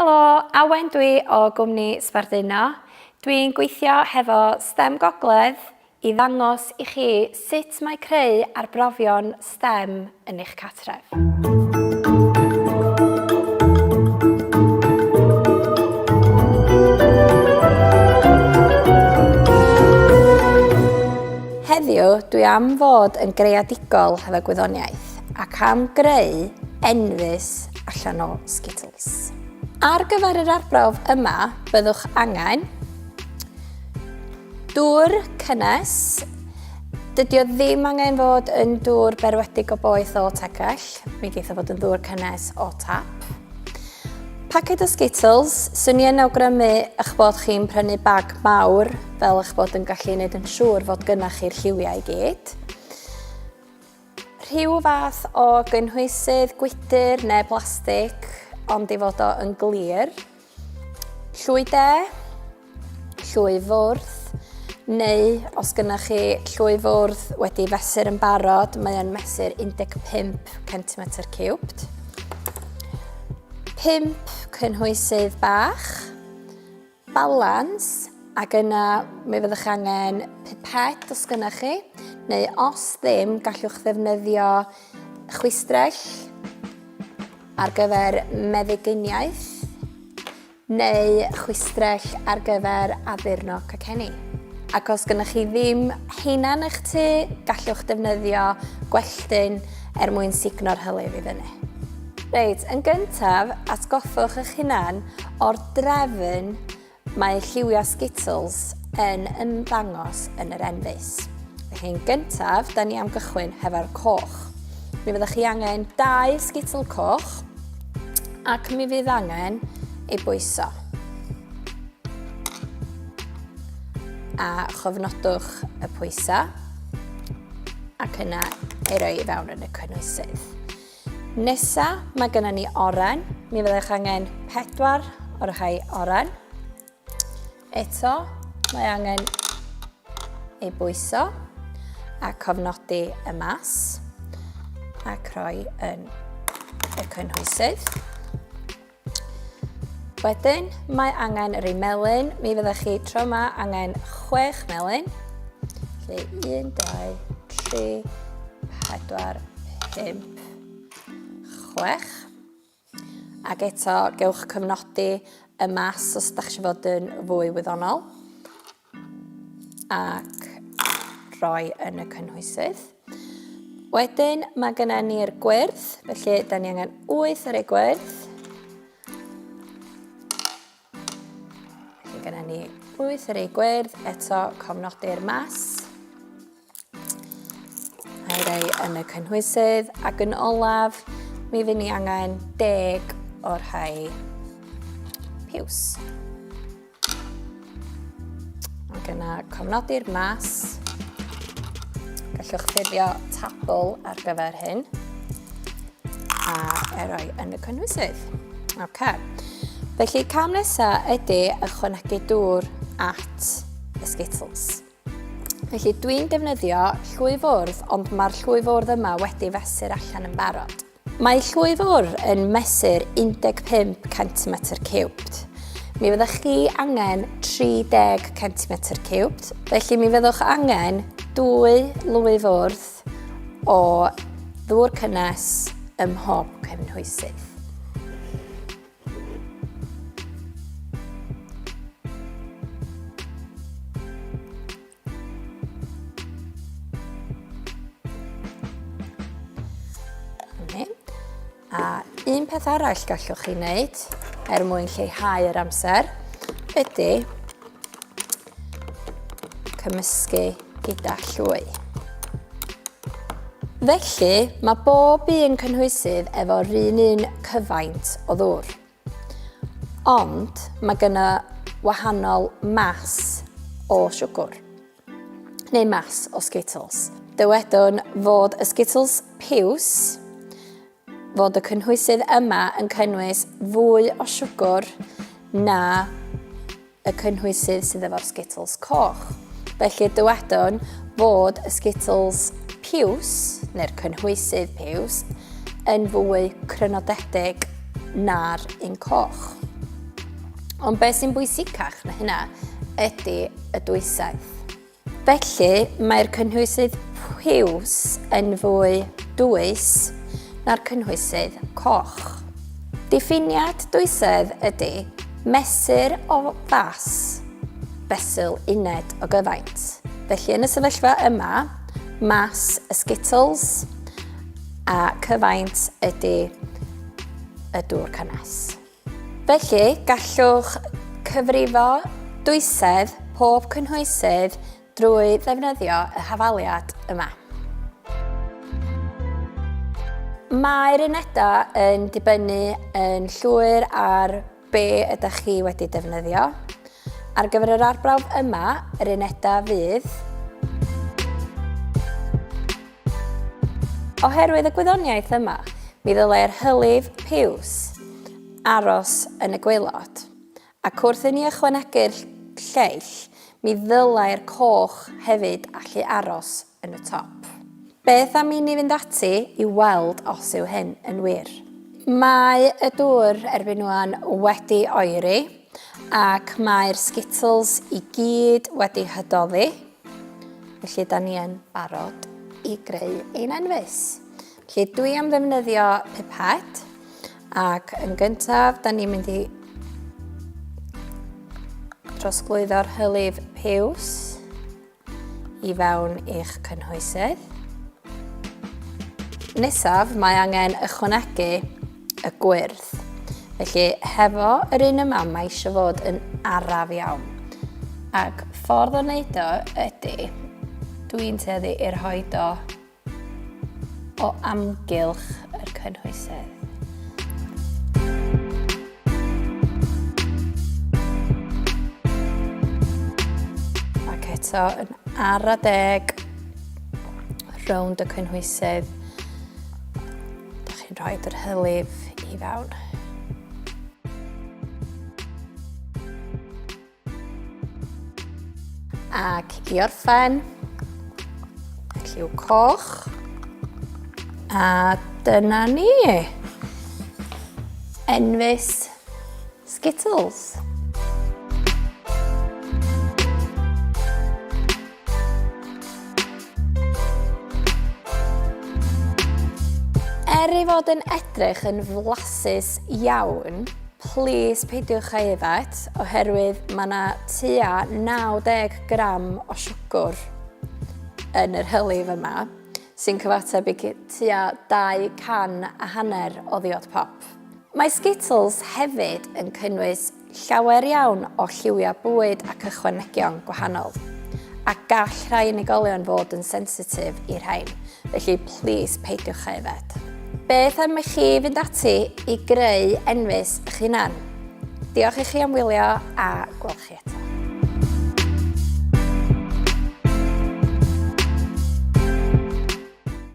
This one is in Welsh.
Helo, Awen dwi o gwmni Sbarduno. Dwi'n gweithio hefo STEM Gogledd i ddangos i chi sut mae creu arbrofion STEM yn eich cartref. Heddiw, dwi am fod yn greadigol hefo gwyddoniaeth ac am greu enfys allan o Skittles. Ar gyfer yr arbrawf yma, byddwch angen dŵr cynnes. Dydy o ddim angen fod yn dŵr berwedig o boeth o tegell. Mi geith o fod yn ddŵr cynnes o tap. Paced o Skittles, swn i yn awgrymu eich bod chi'n prynu bag mawr fel eich bod yn gallu gwneud yn siŵr fod gynnach chi'r lliwiau i gyd. Rhyw fath o gynhwysydd gwydr neu blastig, ond ei fod o yn glir. Llwy de, llwy fwrdd, neu os gynnach chi llwy fwrdd wedi fesur yn barod, mae o'n mesur 15 cm ciwbd. 5 cynhwysydd bach, balans, ac yna mi fyddwch angen pipet os gynnach chi, neu os ddim, gallwch ddefnyddio chwistrell ar gyfer meddyginiaeth neu chwistrell ar gyfer addurno cacenni. Ac os gynnwch chi ddim heina yn eich tŷ, gallwch defnyddio gwelltyn er mwyn sugno'r hylif i fyny. Reit, yn gyntaf, atgoffwch eich hunan o'r drefn mae lliwiau Skittles yn ymddangos yn yr enfys. Felly yn gyntaf, da ni am gychwyn hefo'r coch. Mi fyddwch chi angen dau Skittle coch, Ac mi fydd angen ei bwyso. A chofnodwch y pwysau ac yna ei roi i fewn yn y cynhwysydd. Nesa, mae gennym ni oren. Mi fyddech angen pedwar o'r rhai oren. Eto, mae angen ei bwyso a cofnodi y mas ac rhoi yn y cynhwysydd. Wedyn, mae angen yr un melyn. Mi fyddech chi tro yma angen chwech melyn. Felly, 1, 2, 3, 4, 5, 6. Ac eto, gewch cyfnodi y mas os ydych eisiau fod yn fwy wyddonol. Ac rhoi yn y cynhwysydd. Wedyn, mae gennym ni'r gwyrdd, felly da ni angen 8 ar ei gwyrdd. Felly gennym ni 8 ar ei gwyrdd, eto cofnodi'r mas. A'i roi yn y cynhwysydd ac yn olaf mi fydd ni angen deg o'r rhai piws. Ac yna cofnodi'r mas. Gallwch ffurfio tabl ar gyfer hyn a ei roi yn y cynhwysydd. Okay. Felly cam nesaf ydy ychwanegu dŵr at y Skittles. Felly dwi'n defnyddio llwy fwrdd, ond mae'r llwy fwrdd yma wedi fesur allan yn barod. Mae llwy fwrdd yn mesur 15 cm ciwbd. Mi fyddwch chi angen 30 cm ciwbd, felly mi fyddwch angen dwy lwy fwrdd o ddŵr cynnes ym mhob cynhwysydd. A un peth arall gallwch chi wneud er mwyn lleihau yr amser ydy cymysgu gyda llwy. Felly, mae bob un cynhwysydd efo'r un un cyfaint o ddŵr. Ond mae gyna wahanol mas o siwgr, neu mas o Skittles. Dywedwn fod y Skittles piws, fod y cynhwysydd yma yn cynnwys fwy o siwgr na y cynhwysydd sydd efo'r Skittles coch. Felly dywedwn fod y Skittles piws, neu'r cynhwysydd piws, yn fwy crynodedig na'r un coch. Ond beth sy'n bwysicach na hynna ydy y dwysedd. Felly, mae'r cynhwysydd piws yn fwy dwys na'r cynhwysydd coch. Diffiniad dwysedd ydy mesur o fas fesul uned o gyfaint. Felly yn y sefyllfa yma, mas y Skittles a cyfaint ydy y dŵr cynnes. Felly, gallwch cyfrifo dwysedd pob cynhwysydd drwy ddefnyddio y hafaliad yma. Mae'r unedau yn dibynnu yn llwyr ar be ydych chi wedi defnyddio. Ar gyfer yr arbrawf yma, yr unedau fydd Oherwydd y gwyddoniaeth yma, mi ddylai'r hylif piws aros yn y gwaelod, ac wrth i ni ychwanegu'r lleill, mi ddylai'r coch hefyd allu aros yn y top. Beth am i ni fynd ati i weld os yw hyn yn wir? Mae y dŵr erbyn ŵan wedi oeri ac mae'r Skittles i gyd wedi hydoddi. Felly, da ni yn barod i greu ein enfys. Felly, dwi am ddefnyddio pipet ac yn gyntaf, da ni'n mynd i trosglwyddo'r hylif piws i fewn i'ch cynhwysydd. Nesaf, mae angen ychwanegu y gwyrdd. Felly, hefo yr un yma, mae eisiau fod yn araf iawn. Ac ffordd o wneud o ydy, dwi'n tueddu i rhoi o o amgylch yr cynhwysedd. Ac eto yn ara deg rownd y cynhwysydd. Dych chi'n rhoi yr hylif i fewn. Ac i orffen, y lliw coch. A dyna ni. Enfys Skittles. Er ei fod yn edrych yn flasus iawn, plis peidiwch â'i yfed, oherwydd mae yna tua 90 gram o siwgr yn yr hylif yma, sy'n cyfateb i tua 2 can a hanner o ddiod pop. Mae Skittles hefyd yn cynnwys llawer iawn o lliwiau bwyd ac ychwanegion gwahanol, a gall rhai unigolion fod yn sensitif i'r rhain, felly plîs peidiwch â yfed. Beth am i chi fynd ati i greu enfys eich hunan? Diolch i chi am wylio a gweld chi eto.